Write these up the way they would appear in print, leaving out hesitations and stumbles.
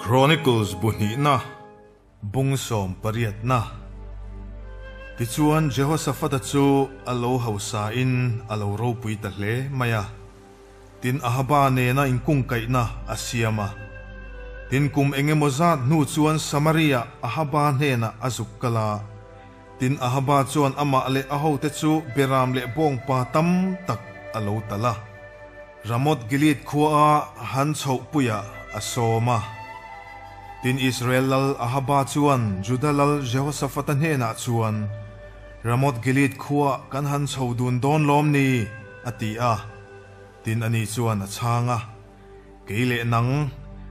Chronicles bu hnihna, bung sawm pariatna. Tichuan Jehoshaphat-a chu a lo hausain a lo ropui ta hle mai a. Tin Ahaba nena inkungkaihna a siam a. Tin kum engemaw zat hnu chuan Samaria Ahaba hnenah a zuk kal a. Tin Ahaba chuan amah leh a hote chu Beram leh bawngpa tam tak a lo talh a. Ramoth Gilead khuaa han chhohpuiah a sawm a. Tin Israel lal Ahaba chuan Juda lal Jehoshaphat-a hnenah chuan, Ramoth Gilead khuaah kan han chho dun dawn lawm ni? a ti a. Tin ani chuan a chhang a, Kei leh nang,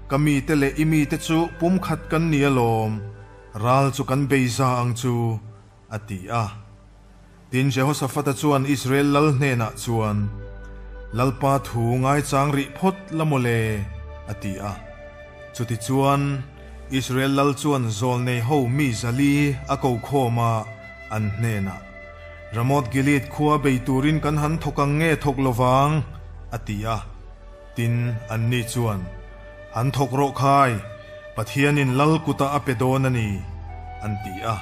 ka mite leh i mite chu pumkhat kan ni alawm, ral chu kan bei za ang chu, a ti a. Tin Jehoshaphat-a chuan Israel lal hnenah chuan, Lalpa thu ngaichang rih phawt la maw le, a ti a. Chutichuan, Israel lal chuan zawlnei ho mi zali a ko khawm a, an hnenah, Ramoth Gilead khua bei turin kan han thawk ang nge thawk lo vang? a ti a. Tin, anni chuan, Han thawk rawh khai, Pathianin lal kutah a pe dawn a ni, an ti a.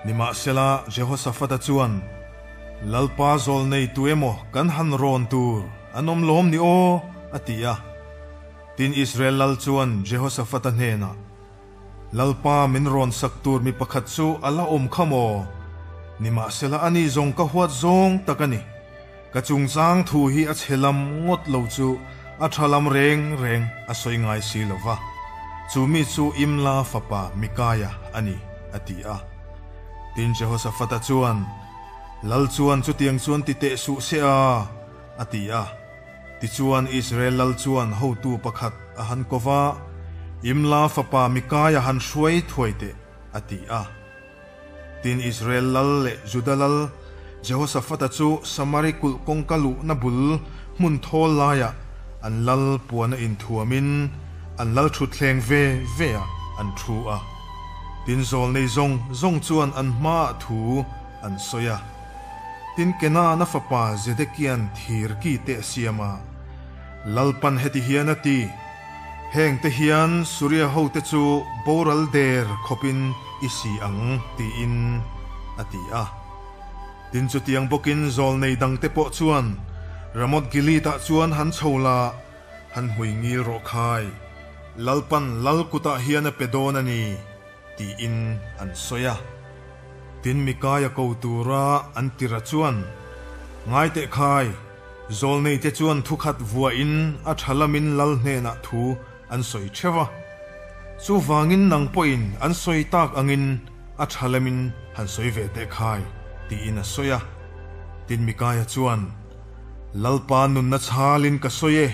Nimahsela, Jehoshaphat-a chuan, Lalpa zawlnei tu emaw kan han rawn tur an awm lawm ni aw? a ti a. Tin, Israel lal chuan Jehoshaphat-a hnenah, Lalpa min rawn sak tur mi pakhat chu a la awm kha maw? Nimahsela ani zawng ka huat zawng tak a ni. Ka chungchang thu hi a chhe lam ngawt lo chu a tha lam reng reng a sawi ngai si lo va. Chu mi chu Imla fapa Mikaia a ni, a ti a. Tin Jehoshaphat-a chuan, Lal chuan chutiang chuan ti teh suh se a, a ti a. Tichuan Israel lal chuan hotu pakhat a han ko va, Imla fapa Mikaia han hruai thuai teh, a ti a. Tin Israel lal leh Juda lal Jehoshaphat-a chu Samari kulh kawngka luhna bul hmun thawl laiah an lal puana inthuamin an lal thutthleng ve veah an thu a. Tin zawlnei zawng zawng chuan an hmaah thu an sawi a. Tin Kenana fapa Zedekia'n thir ki te a siam a, Lalpan heti hian a ti, Heng te hian Suria hote chu boral der khawpin i si ang, tiin a ti a. Tin chutiang bawkin zawlnei dangte pawh chuan Ramoth Gilead-ah chuan han chho la, han hmui ngil rawh khai, Lalpan lal kutah hian a pe dawn a ni, Tiin an sawi a. Tin Mikaia ko tura an tira chuan, Ngai teh khai, zawlneite chuan thukhat vuahin a tha lamin lal hnenah thu an sawi theuh a. Chuvangin nang pawhin an sawi tak angin a tha lamin han sawi ve teh khai, tiin a sawi a. Tin Mikaia chuan, Lalpa nunna chhalin ka sawi e,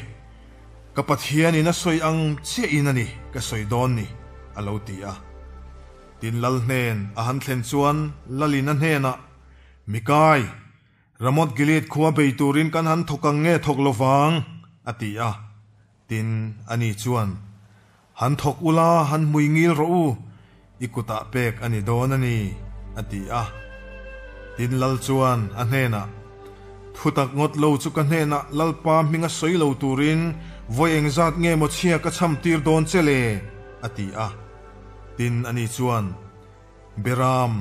Ka Pathianin a sawi ang chiahin a ni ka sawi dawn ni, a lo ti a. Tin lal hnen a han thlen chuan lalin a hnenah, Mikai, Ramoth Gilead khua bei turin kan han thawk ang nge thawk lo vang? a ti a. Tin, ani chuan, Han thawk ula, han hmui ngil rawh u, i kutah pek a ni dawn a ni, a ti a. Tin lal chuan a hnenah, Thutak ngawt lo chu ka hnenah Lalpa hminga sawi lo turin vawi engzat nge maw chhia ka cham tir dawn che le? a ti a. Tin ani chuan, Beram,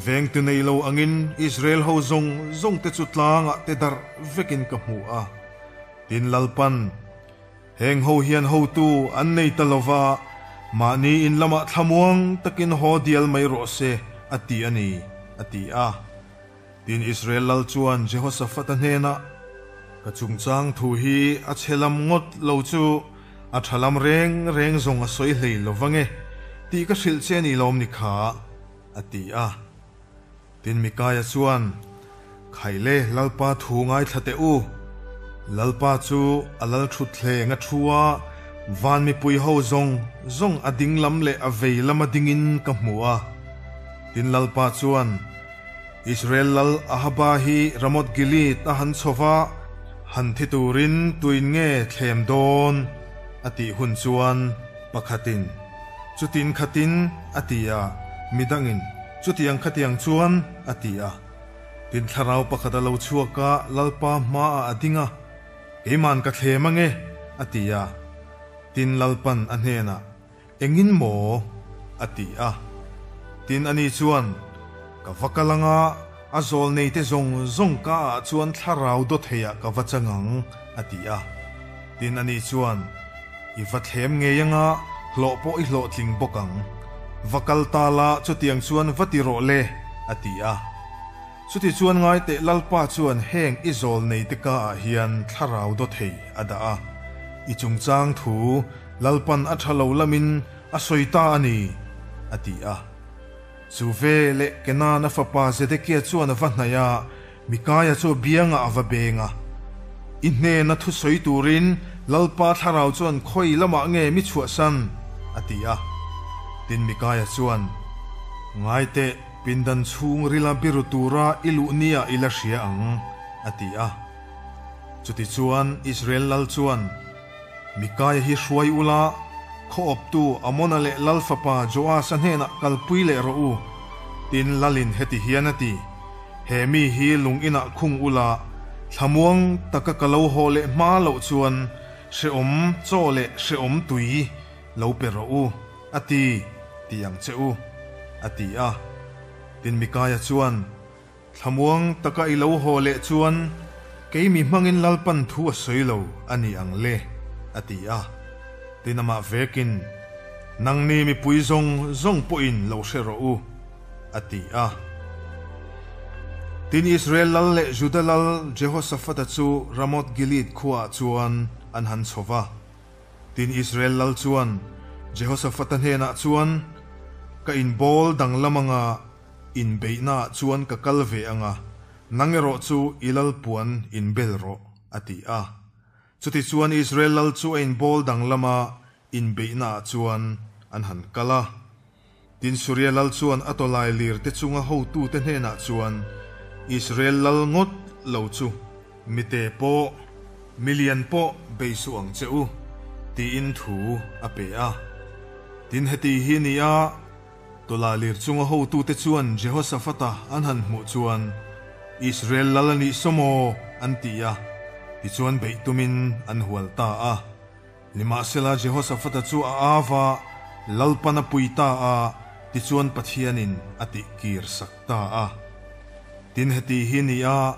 vengtu nei lo angin Israel ho zawng zawng te chu tlangah te darh vekin ka hmu a. Tin Lalpan, Heng ho hian hotu an nei ta lo va, mahni in lamah thlamuang takin haw dial mai rawh se, a ti a ni, a ti a. Tin Israel lal chuan Jehoshaphat-a hnenah, Ka chungchang thu hi a chhe lam ngawt lo chu a tha lam reng reng zawng a sawi hlei lo vang e, tih ka hrilh che a ni lawm ni kha, a ti a. Tin Mikaia chuan, Khaile Lalpa thu ngaithla teh u. Lalpa chu a lal thutthleng a thu a, van mipui ho zawng zawng a ding lam leh a vei lama dingin ka hmu a. Tin Lalpa chuan, Israel lal Ahaba hi Ramoth Gilead a han chho va, han thi turin tuin nge thlem dawn? a tih hun chuan pakhatin, Chutin khatin, a ti a, midangin, Chutiang khatiang chuan, a ti a. Tin thlarau pakhat a lo chhuak a, Lalpa hmaah a ding a, Keiman ka thlem ange, a ti a. Tin Lalpan a hnenah. Engin maw? a ti a. Tin, ani chuan, Ka va kal anga, a zawlneite zawng zawng kaah chuan thlarau dawtheiah ka va chang ang, a ti a. Tin, ani chuan, I va thlem ngei anga, hlawh pawh i hlawhtling bawk ang. Va kal ta la, chutiang chuan va ti rawh le, a ti a. Chutichuan ngaiteh Lalpa chuan heng i zawlneite kaah hian thlarau dawthei a dah a, i chungchang thu Lalpan a tha lo lamin a sawi ta a ni, a ti a. Chu veleh Kenana fapa Zedekia chuan a va hnaih a, Mikaia chu a biangah a va beng a. I hnena thusawi turin Lalpa thlarau chuan khawi lamah nge mi chhuahsan? a ti a. Tin Mikaia chuan, Ngaiteh, Pindan chhung rila biru tura i luh nia i la hria ang, a ti a. Chutichuan Israel lal chuan, Mikaia hi hruai ula, khawawptu Amona leh lal fapa Joasa hnenah kalpui leh rawh u. Tin, lalin heti hian a ti, He mi hi lung inah khung ula, thlamuang taka ka lo haw leh hma loh chuan hrehawm chaw leh hrehawm tui lo pe rawh u. A ti, ti ang che u, a ti a. Tin Mikaia chuan, Thlamuang taka i lo haw leh chuan kei mi hmangin Lalpan thu a sawi lo a ni ang le, a ti a. Tin amah vekin, Nangni mipui zawng zawng pawhin lo hre rawh u, a ti a. Tin Israel lal leh Juda lal Jehoshaphat-a chu Ramoth-Gilead khuaah chuan an han chho va. Tin, Israel lal chuan Jehoshaphat-a hnenah chuan, Ka inbawl danglam anga inbeihnaah chuan ka kal ve anga, nang erawh chu i lal puan inbel rawh, a ti a. Chutichuan Israel lal chu a inbawl danglam a, inbeihnaah chuan an han kal a. Tin, Suria lal chuan a tawlai lirte chunga hotute hnenah chuan, Israel lal ngawt lo chu mite pawh, milian pawh bei suh ang che u, tiin thu a pe a. Tin, heti hi ni a, tawlai lir chunga hotute chuan Jehoshaphat-a an han hmuh chuan, Israel lal a nih saw maw? an ti a, tichuan beih tumin an hual ta a. Nimahsela Jehoshaphat-a chu a av a, Lalpan a pui ta a, tichuan Pathianin a tih kir sak ta a. Tin, heti hi ni a,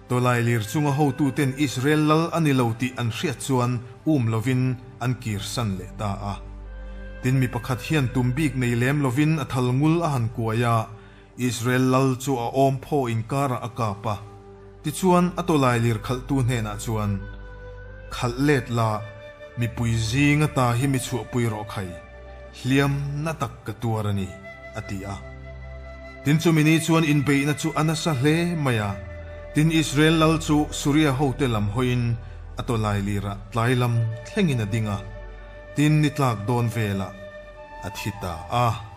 tawlailir chunga hotuten Israel lal a ni lo tih an hriat chuan um lovin an kirsan leh ta a. Tin, mi pakhat hian tum bik nei lem lovin a thal ngul a han kuai a, Israel lal chu a awm phaw inkarah a kap a. Tichuan, a tawlailir khalhtu hnenah chuan, Khalh let la, mipui zing ata hi mi chhuahpui rawh khai, hliam na tak ka tuar a ni, a ti a. Tin, chumi ni chuan inbeihna chu a nasa hle mai a. Tin, Israel lal chu Suria hote lam hawiin a tawlailirah tlai lam thlengin a ding a, tin ni tlak dawn velah a thi ta a.